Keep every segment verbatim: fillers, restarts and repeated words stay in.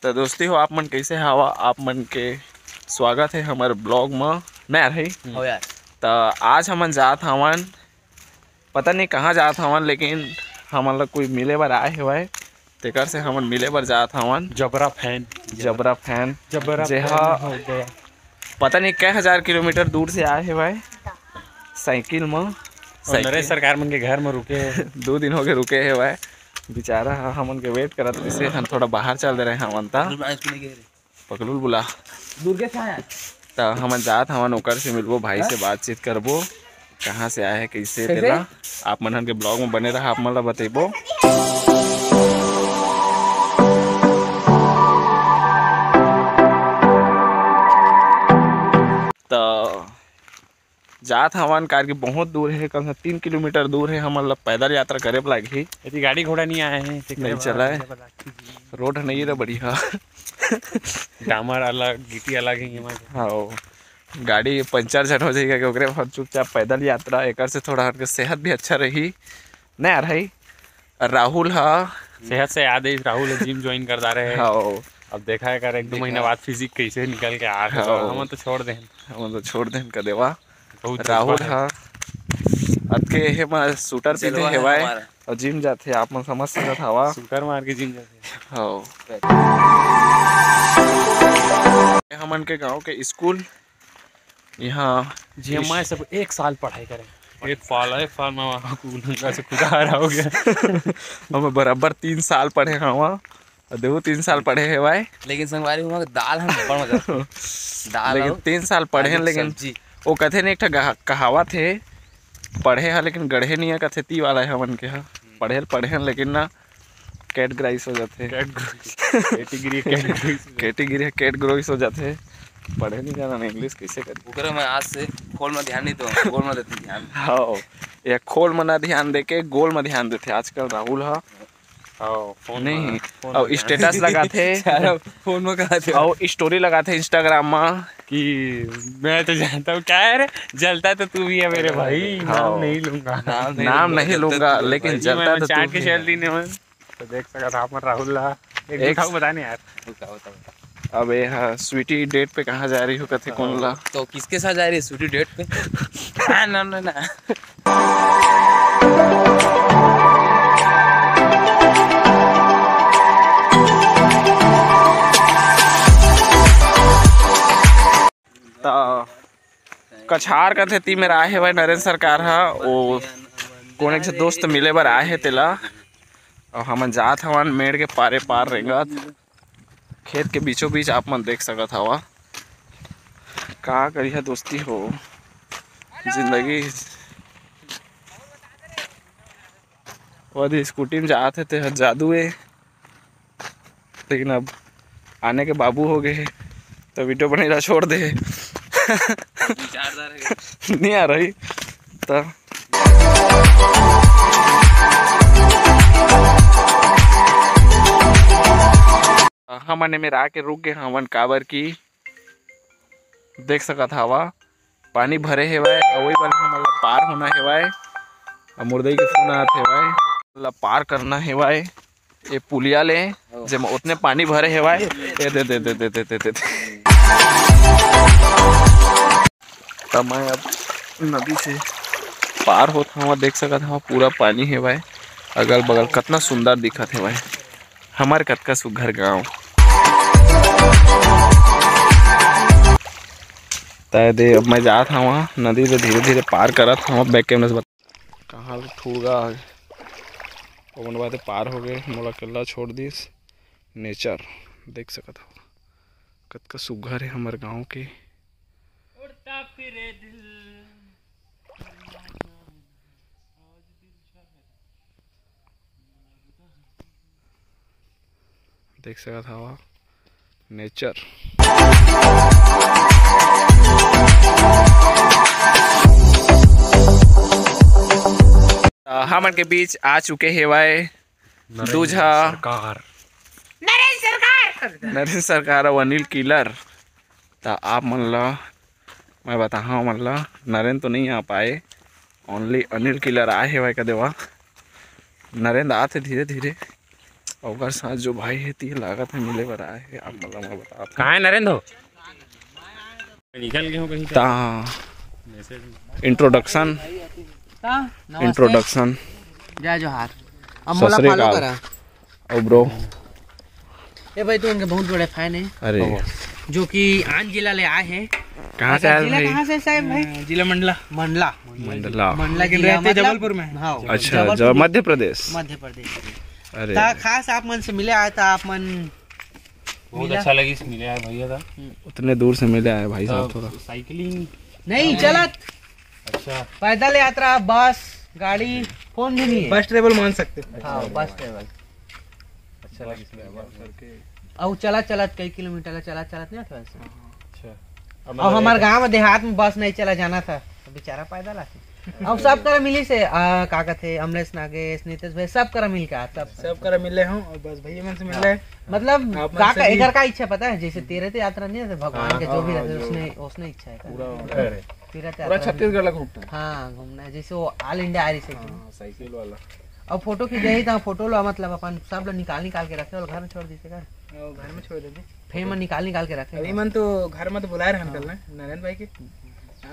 त दोस्ती हो, आप मन कैसे हवा? आप मन के स्वागत है हमर ब्लॉग म, नहीं यार, है? हो यार। त आज हमन जात हवन, पता नहीं कहाँ जात हवन, लेकिन हमन ला कोई मिले बर आए हवय, तेकर से हमन मिले बर जात हवन। जबरा फैन। जबरा फैन। जबरा जे फैन हा हो गया। पता नहीं कै हजार किलोमीटर दूर से आए हवय साइकिल म। और साइकिल नरेश सरकार मन के घर म रुके हे। दो दिन हो गए रुके हवय। बेचारा ह हमन के वेट करत रहिसे, हम थोड़ा बाहर चल दे रहे हवन त। पकलूल बुला। दुर्गेश कहाँ है? त हमन जात हवन, ओकर से मिलबो, भाई से बातचीत करबो, कहाँ से आए हे, कैसे, कैसे? तेला। आप मन के ब्लॉग में बने रहा, आप मन ला बतेबो। त जात हवन, कार के बहुत दूर हे, कम से कम तीन किलोमीटर दूर हे, हमन ला पैदल यात्रा करे बर लागही। यदि गाड़ी घोड़ा नहीं आए हे, तेकरे नहीं बर चलाए। रोड ह नहीं रे बढ़िया। डामर अलग, गिट्टी अलग हे एमा। हाँ, गाड़ी पंचर झट हो जाही, ओकरे बाद चुपचाप पैदल यात्रा, एकर से थोड़ा हर के सेहत भी अच्छा रही। नहीं यार, है राहुल हा। सेहत से याद है, राहुल जिम ज्वाइन कर डारे हे। हाँ। अब देखा है कर एक दो महीना बाद फिजिक कैसे निकल के आ रहा है। हाँ। हमन तो छोड़ देन। हमन तो छोड़ देन का देवा। बहुत राहुल जज्बा है। हा अतके हे मा सूटर पींधे जलवा है हेवाय हमारा। और जिम जाथे, आप मन समझ सकत हवा। सूटर मार के जिम जाथे। हाँ। हमन के गांव के स्कूल यहाँ जी, मैं सब एक साल पढ़ाई करें। एक साल, एक साल में वहाँ को लंका से खुदा हरा हो गया। हम बराबर तीन साल पढ़े हवा। और देखो, तीन साल पढ़े हेवाय। लेकिन संगवारी, वहाँ के दाल हम बड़ मजा आथे। दाल लेकिन और तीन साल पढ़े आलू हैं, की लेकिन सब्जी। वो कथे नहीं, एक ठा गहा-, कहावत हे, पढ़े हा लेकिन गढ़े नहीं है, कथे ती वाला है हमन के हा। पढ़े ल पढ़े हैं, लेकिन ना कैटेगराइज हो जाथे। Category, category, category. Category, categorise हो जाथे। पढ़े नहीं जाना ना, इंग्लिश कैसे करी? ओकरे मैं आज से खोल में ध्यान नहीं दूँ, गोल में देते ध्यान। हाँ, या खोल में ना ध्यान देके गोल में ध्यान देथे आजकल राहुल हा। हाँ, फोन नहीं, में, फोन और में ध्यान। स्टेटस लगाथे। सारा फोन में कहा थे। और स्टोरी लगाथे Instagram में। कि मैं तो जानता हूँ, क्या है रे, जलता तो तू भी है मेरे भाई, हाँ। नाम नहीं लूंगा। नाम नहीं नाम लूंगा, नहीं जलता लूंगा, तू है लेकिन भाई। जलता मैं तो तू चाट के भी चल है। दी ने मन। तो देख सकत हा अपन राहुल ला। एक एक दिखाओ, बता नहीं यार। बताओ, बताओ, बताओ। अब ये हा, स्वीटी डेट पे कहाँ जा रही हो, कथे कौन ला? तो किसके साथ जा रही है स्वीटी डेट पे? हाँ, ना, ना, ना। त कछार कथे ती मेर आए हेवय नरेंद्र सरकार ह, ओ कोन एक झन दोस्त मिले बर आए हे तेला, अउ हमन जात हवन मेड़ के पारे पार रेंगत, खेत के बीचों बीच आप मन देख सकत हवा। का करिहा दोस्ती हो, जिंदगी वो दे स्कूटी में जात हे, ते हर जादू हे। लेकिन अब आने के बाबू हो गए हे, तो वीडियो बनेला छोड़ दे हे। नहीं आ रही तो हमन एमेर आके रुक गए हवन, काबर की देख सकत हवा, पानी भरे हेवय, अउ वही बर हमन ला पार होना हेवय। अउ मुर्दई के फोन आत हेवय, ला पार करना हेवय ये पुलिया ले, जेमा उतने पानी भरे हेवय। ए दे, दे, दे। त मैं अब नदी से पार होत हवं, देख सकत हव पूरा पानी हेवय, अगल बगल कतना सुंदर दिखत हेवय। हमर कतका सुघर गांव। तय दे, अब मैं जात हवं नदी ले, धीरे धीरे पार करत हवं। बैक कैमरा से बता, कहाँ ले ठुरगा आगे। ओमन बादे पार हो गए, मोला अकेला छोड़ दिस। नेचर देख सकत हव, कतका सुघर हे हमर गांव के। उड़ता फिरे दिल। देख सकत हवा नेचर। हमन के बीच आ चुके हेवय नरेंद्र दूझा सरकार। नरेंद्र सरकार। नरेंद्र सरकार अउ अनिल किलर। त आप मन ला मैं बताहूँ, हमन ला नरेंद्र तो नहीं आ पाए, ओनली अनिल किलर आए हेवय का देवा। नरेंद्र आथे धीरे धीरे। ओकर साथ जो भाई हे, ती लागत हे मिले बर आए हे, आप मन ला मैं बतात हूँ। कहाँ हे नरेंद्र हो? निकल गए हो कहीं? ता introduction, हाँ, नमस्ते। Introduction। जय जोहार। अब सत मोला श्री follow अकाल। करा। ओ bro। ए भाई, तू उनके बहुत बड़े fan है। अरे। जो कि आन जिला ले आए हैं। कहाँ से अच्छा, आए जिला भाई? कहाँ से साहब भाई? अ, जिला मंडला। मंडला। मंडला। मंडला लेकिन जिला रहते मतलब जबलपुर में। हाँ, अच्छा, जबलपुर जब में। मध्य प्रदेश। मध्य प्रदेश। अरे। ता खास आप मन से मिले आए, ता आप मन बहुत मिला। अच्छा लगी से मिले आए भैया था। उतने दूर से मिले आए भाई साहब तो थोड़ा। साइकिलिंग नहीं, चलत। अच्छा। पैदल यात्रा, बस, गाड़ी, फोन भी नहीं है। बस ट्रेवल मान सकते हो। हाँ, बस ट्रेवल। अच्छा लगी से मिले आए। अउ चलत चलत कई किलोमीटर ला चलत चलत नहीं होता वैसे। अच्छा। अब अउ हमारे गांव में देहात में बस नहीं चला जाना था, तो बेचारा पैदल आते। अब सब करा मिली से, आ, का कहते, अमलेश नागेश, नितेश भाई, सब करा मिल के आ, सब। सब करा मिले हूँ और बस भैया मन से मिले हैं। मतलब, आप मन का, से का, भी। एकर का इच्छा पता है? जैसे तीर्थ यात्रा नहीं है, भगवान हाँ, के जो भी हाँ, रहते हैं, जो उसने, उसने इच्छा है। पूरा अरे। तीर्थ पूरा यात्रा छत्तीसगढ़ ला घूमना है। हाँ, घूमना है। जैसे वो ऑल इंडिया आ रही से। हाँ, साइकिल वाला। अब फोटो खींचे ही तो फोटो लो, मतलब, अपन सब लोग निकाल, निकाल के रखे और घर में छोड़ दीजिएगा। वो घर में छोड़ देते। फिर मन निकाल, निकाल के रखे। अभी मन तो घर में तो बुलाए रहन कल ना, नरेंद्र भाई के।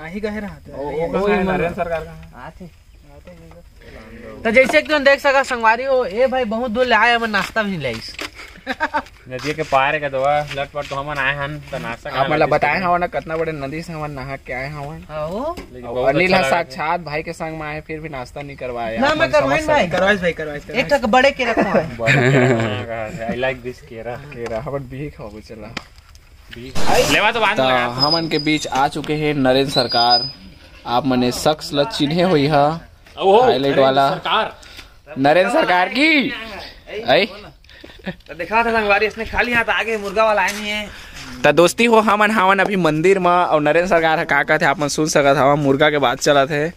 आ ही गए रहते। ओ, अभी ओ, ओ, ये मन नरेंद्र सरकार का है। आते। आते हैं इधर। तो जैसे कि तुम देख सका संगवारी हो, ए भाई बहुत दूर ले आए, हमन नाश्ता भी नहीं लाइस। नदी के पार का दवा लटपट तो हमन आए हन, तो नाश्ता आप खाए मतलब वापस बताए चले। हवन ना, कितना बड़े नदी से हमन नहा के आए हवन। हाँ, वो। लेकिन और बहुत अनिल अच्छा हा लगा। साक्षात भाई के संग में आए, फिर भी नाश्ता नहीं करवाए। ना, आप मैं मन करवाइन समझ भाई। सकते। करवाइस भाई, करवाइस, एक करवाइस। ठक बड़े के रखो। बड़े के रखो, I like this केरा। केरा, हमन बिही खाओ, चला। लेवा तो बाद में त लगा। हमन के बीच आ चुके हैं नरेंद्र सरकार। आप मने शख्स ल चिन्हे होई हा, ओहो, हाईलाइट नरेंद्र वाला। सरकार। नरेंद्र सरकार की। आई। तो देखा था संगवारी, इसने खाली हाथ आगे मुर्गा वाला आए नहीं है। त दोस्ती हो, हमन हावन अभी मंदिर म, और नरेंद्र सरकार ह का कहथे, आप मन सुन सकत हवा, मुर्गा के बात चलत हे। एक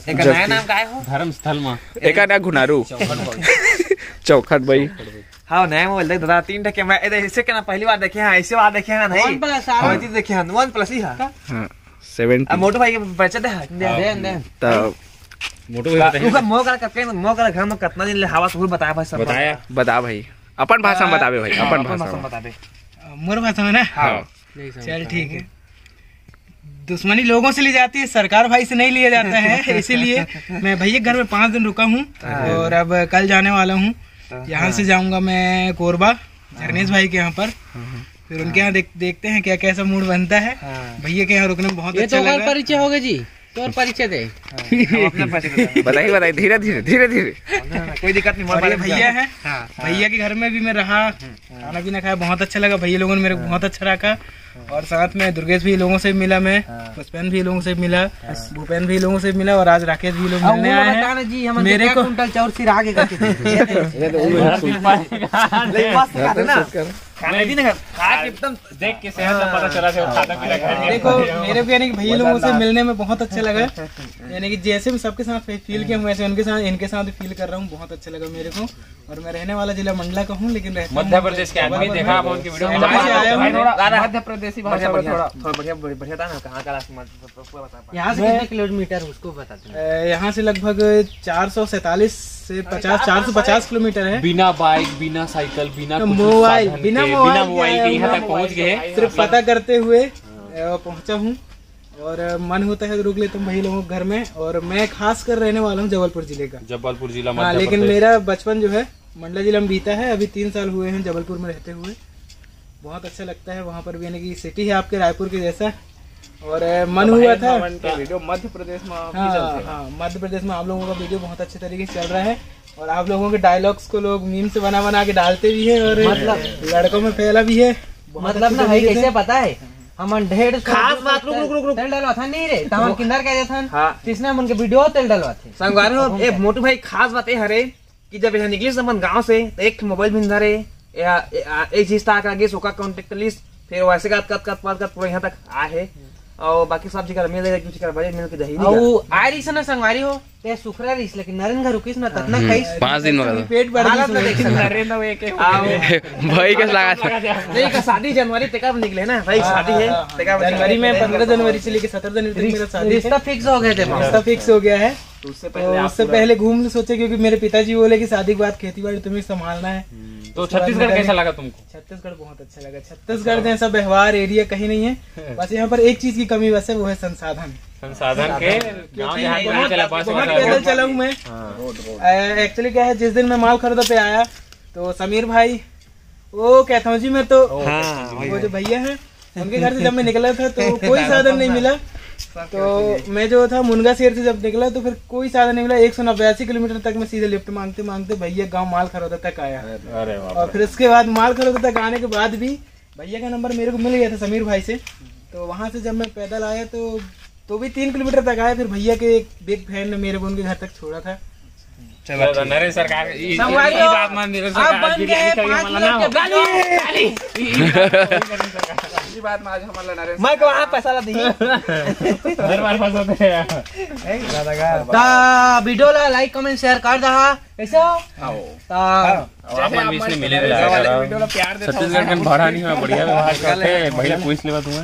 जबकि नया नाम का है हो? धर्मस्थल म। एका ना घुनारू। चौखट भाई। चौखट भाई। हाँ, नया मोबाइल देख दादा, तीन ठे कैमरा, ए, देख, इसे के ना पहली बार देखे हैं, ऐसे बार देखे हैं ना, नहीं। OnePlus आ रहा। हाँ, जी देखे हैं, OnePlus ही है। हाँ, सेवेंटी। अब मोटू भाई के परिचय दे, हाँ, दे, हाँ। दे, दे। तब मोटू भाई बताइए। उनका मोह कर करके, मोह कर घर में कितना दिन ले हवा सुर बताया भाई सब। बताया। बता भाई, अपन भाषा में हाँ, बताबे भाई, हाँ, अपन अपन भाषा भाषा में। में बताबे। मोर भाषा में ना? हाँ। हाँ। चल ठीक है। दुश्मनी लोगों से ली जाती है, सरकार भाई से नहीं लिया जाता है, इसीलिए मैं भैया के घर में पाँच दिन रुका हूँ हाँ। और अब कल जाने वाला हूँ। हाँ। यहाँ से जाऊँगा मैं कोरबा, धर्मेश भाई के यहाँ पर। हाँ, हाँ। फिर उनके यहाँ देख, देखते हैं क्या कैसा मूड बनता है। हाँ। भैया के यहाँ रुकने में बहुत ये अच्छा तो और लगा। परिचय होगा जी, तो और परिचय दे। हाँ, हम अपना परिचय बताएं। बताइए, बताइए, धीरे, धीरे, धीरे, धीरे। कोई दिक्कत नहीं, और ये मोबाइल भैया में है, हाँ। भैया के घर में भी मैं रहा, खाना पीना खाया, बहुत अच्छा लगा। भैया लोगों ने मेरे को हाँ। बहुत अच्छा रखा। और साथ में दुर्गेश भी लोगों से मिला मैं, हाँ। पुष्पेंद्र भी लोगों से मिला, हाँ। भूपेंद्र भी लोगों से मिला और आज राकेश भी लोग अब मिलने वो आए हैं। बताना जी, हम मेरे क्या को कुंटल चाउर सिरा के करके दे। ये तो उल्लू है। नहीं, मस्त खाते ना। खाने भी नहीं खा-, खा के एकदम देख के सेहत का पता चला थे, वो खाना पीना खा के। देखो, मेरे को यानी कि भैया लोगों से मिलने में बहुत अच्छा लगा। यानी कि जैसे मैं सबके साथ फील किया हूँ, वैसे उनके साथ, इनके साथ फील कर रहा हूँ। बहुत अच्छा लगा मेरे को। और मैं रहने वाला जिला मंडला का हूँ, लेकिन रहता हूँ मध्य प्रदेश के आदमी। देखा आप उनकी वीडियो। यहाँ से आया हूँ। मध्य प्रदेशी भाषा में बढ़िया, थोड़ा। थोड़ा बढ़िया, बढ़िया, बढ़िया था ना, कहाँ का रास्ता, मतलब, पूरा बता पाए। यहाँ से मैं कितने किलोमीटर, उसको बता दो। अ, यहाँ से लगभग चार सौ सैंतालीस से पचास, चार सौ पचास किलोमीटर है। बिना बाइक, बिना साइकिल, बिना तो कुछ मोबाइल, साधन बिना के, मोबाइल बिना के मोबाइल आया के हूँ यहाँ मैं। तक पहुँच गए। सिर्फ पता करते हुए, अ, पहुँचा हूँ। और, अ, मन होता है तो रुक लेता हूँ भाई लोगों के घर में। और मैं खास कर रहने वाला हूँ जबलपुर जिले का। जबलपुर जिला, हाँ, मध्य लेकिन प्रदेश। मेरा बचपन जो है मंडला जिला में बीता है। अभी तीन साल हुए हैं जबलपुर में रहते हुए। बहुत अच्छा लगता है वहाँ पर भी, यानी कि सिटी है आपके रायपुर के जैसा। और, अ, मन तो हुआ भाई था। हमन के वीडियो मध्य प्रदेश में भी हाँ, चलते हैं। हाँ, मध्य प्रदेश में आप लोगों का वीडियो बहुत अच्छे तरीके से चल रहा है। और आप लोगों के डायलॉग्स को लोग मीम से बना बना के डालते भी है और मतलब लड़कों में फैला भी है। बहुत मतलब अच्छे ना भाई, तरीके से। कैसे पता है, हमन ढेर खास बात, रुक, रुक, रुक, रुक। तेल डलवा था नहीं रे, तो हम वो किंदर कह देथन, हाँ। तो इसने हमन के वीडियो तेल डलवा थे। संगवारी हो, ए, मोटू भाई, खास बात ए हरे कि जब यहाँ निकलिस हमन गांव से, तो एक ठो मोबाइल भी नहीं धरे, या, ए, आ, एक चीज तक आ गई, ओकर कॉन्टेक्ट लिस्ट, फिर वैसे का कत, कत, कत, कत पूरा यहाँ तक आए है। और बाकी सब जगह मिल जाएगा, कुछ जगह बड़े मिल के दही नहीं और वो आ रही से ना संगवारी हो, ते सुखरा रहिस, लेकिन नरेन घर रुकिस ना, ततना हम्म, खाइस। पाँच दिन में खत्म। पेट बढ़ हालत गई में देख सकते। नरेन, वो एक आओ। भाई कैसे लगा था? नहीं का शादी जनवरी तेका निकले ना भाई, शादी है। तेका जनवरी में, पंद्रह जनवरी से लेके सत्रह जनवरी तक मेरा शादी है। रिश्ता फिक्स हो गए थे। रिश्ता फिक्स हो गया है। तो उससे तो पहले आप उससे पहले घूम सोचे, क्योंकि मेरे पिताजी बोले कि शादी के बाद खेती बाड़ी तुम्हें संभालना है। तो छत्तीसगढ़ कैसा लगा तुमको? छत्तीसगढ़ बहुत अच्छा लगा। छत्तीसगढ़ जैसा व्यवहार, एरिया कहीं नहीं है। बस यहाँ पर एक चीज की कमी बस है, वो है संसाधन। संसाधन के गांव देहात में नहीं चला बस बहुत वगैरह। पैदल चला हूँ मैं। हाँ। एक्चुअली क्या है, जिस दिन मैं माल खरीदा पे आया तो समीर भाई, वो कहता हूँ जी, मैं तो हाँ, वही, वो जो भैया है, उनके घर से जब मैं निकला था तो कोई साधन नहीं मिला। तो मैं जो था मुनगा शहर से जब निकला तो फिर कोई साधन नहीं मिला। एक सौ नवासी किलोमीटर तक मैं सीधे लिफ्ट मांगते मांगते भैया गांव माल खरोदा तक आया। अरे बाप और फिर उसके बाद माल खरोदा तक आने के बाद भी भैया का नंबर मेरे को मिल गया था समीर भाई से। तो वहां से जब मैं पैदल आया तो तो भी तीन किलोमीटर तक आया। फिर भैया के एक बिग फैन ने मेरे को उनके घर तक छोड़ा था। रे। नरेश सरकार, ई- ई- संगवारी ई हो, बात मान, नरेश आप सरकार, बन गए हैं बिरयानी पाँच का मिनट के मना गाली। ये बात में आज हमारा नरेंद्र मैं को वहाँ पैसा ला दी। हर बार फंसाते हैं यार। ता वीडियो ला लाइक कमेंट शेयर कर दहा। कैसे हो? ता और आप मन भी इसलिए मिले ला यार। वीडियो ला प्यार देता छत्तीसगढ़ के बढ़ा नहीं हुआ, बढ़िया व्यवहार करते हैं, भैया पूछ लेवा तुम्हें।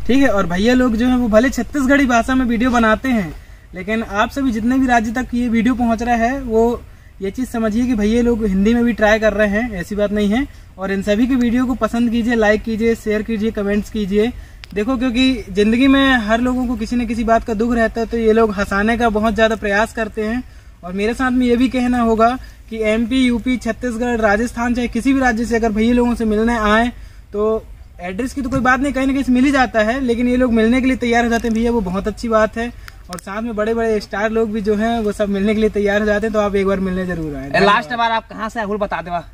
ठीक है। और भैया लोग जो है वो भले छत्तीसगढ़ी भाषा में वीडियो बनाते हैं, लेकिन आप सभी जितने भी राज्य तक ये वीडियो पहुंच रहा है वो ये चीज़ समझिए कि भैया लोग हिंदी में भी ट्राई कर रहे हैं, ऐसी बात नहीं है। और इन सभी के वीडियो को पसंद कीजिए, लाइक कीजिए, शेयर कीजिए, कमेंट्स कीजिए। देखो, क्योंकि ज़िंदगी में हर लोगों को किसी न किसी बात का दुख रहता है, तो ये लोग हंसाने का बहुत ज़्यादा प्रयास करते हैं। और मेरे साथ में ये भी कहना होगा कि एमपी, यूपी, छत्तीसगढ़, राजस्थान, चाहे किसी भी राज्य से अगर भैया लोगों से मिलने आए तो एड्रेस की तो कोई बात नहीं, कहीं ना कहीं से मिल ही जाता है, लेकिन ये लोग मिलने के लिए तैयार हो जाते हैं भैया, वो बहुत अच्छी बात है। और साथ में बड़े बड़े स्टार लोग भी जो हैं वो सब मिलने के लिए तैयार हो जाते हैं, तो आप एक बार मिलने जरूर आए। लास्ट बार आप कहाँ से आए, वो बता देवा।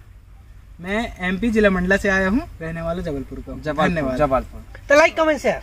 मैं एमपी जिला मंडला से आया हूँ, रहने वाला जबलपुर का। जबलपुर, धन्यवाद। जबलपुर। तो लाइक कमेंट शेयर।